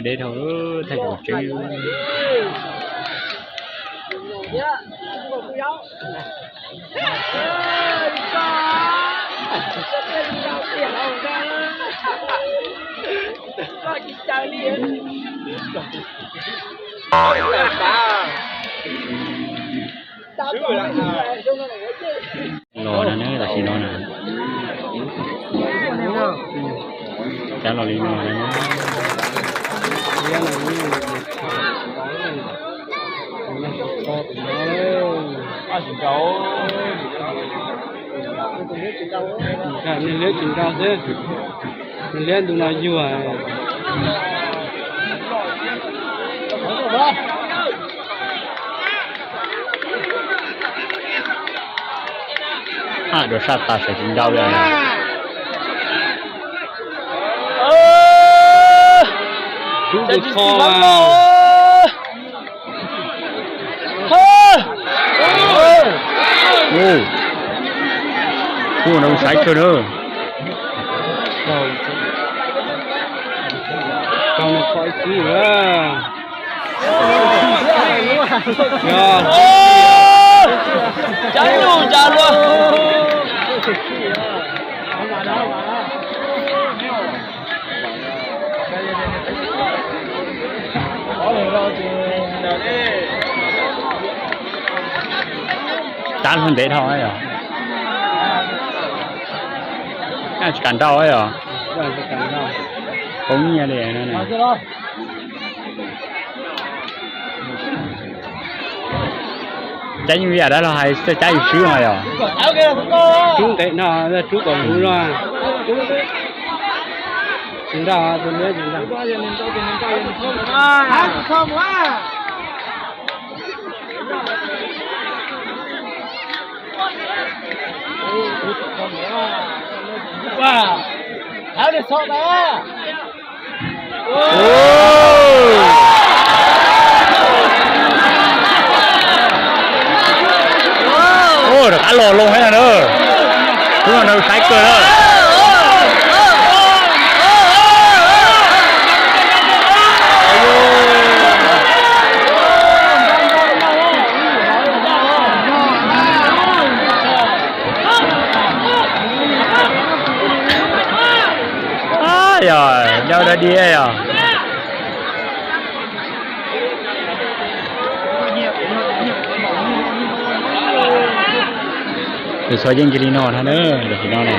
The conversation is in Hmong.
Deb dhau, thaj tsam tseeb. Los no ne, tam sim no na. Cab los li no na. Liab tsis nrau xwb, liab ntu no yuag. Haj dua saj tas sawv tsis nrau li. Rub tus kho. Ua no saib kawg na. Cab lug cas luag. Cab luag ntev dhau yom. Tsis kam nrau yom. Poob nyiaj li. Cab nyuj yam dab laug hais xwb, cab yus swb no yom. Rub nqe no, rub kom luv no. Tsis nrau, tus liab tsis nrau. Rov qab los loo thiab na. Hnub no saib kawg na. Yog dab dab diab yog. Tus txog yeej cia li no na, tam sim no na.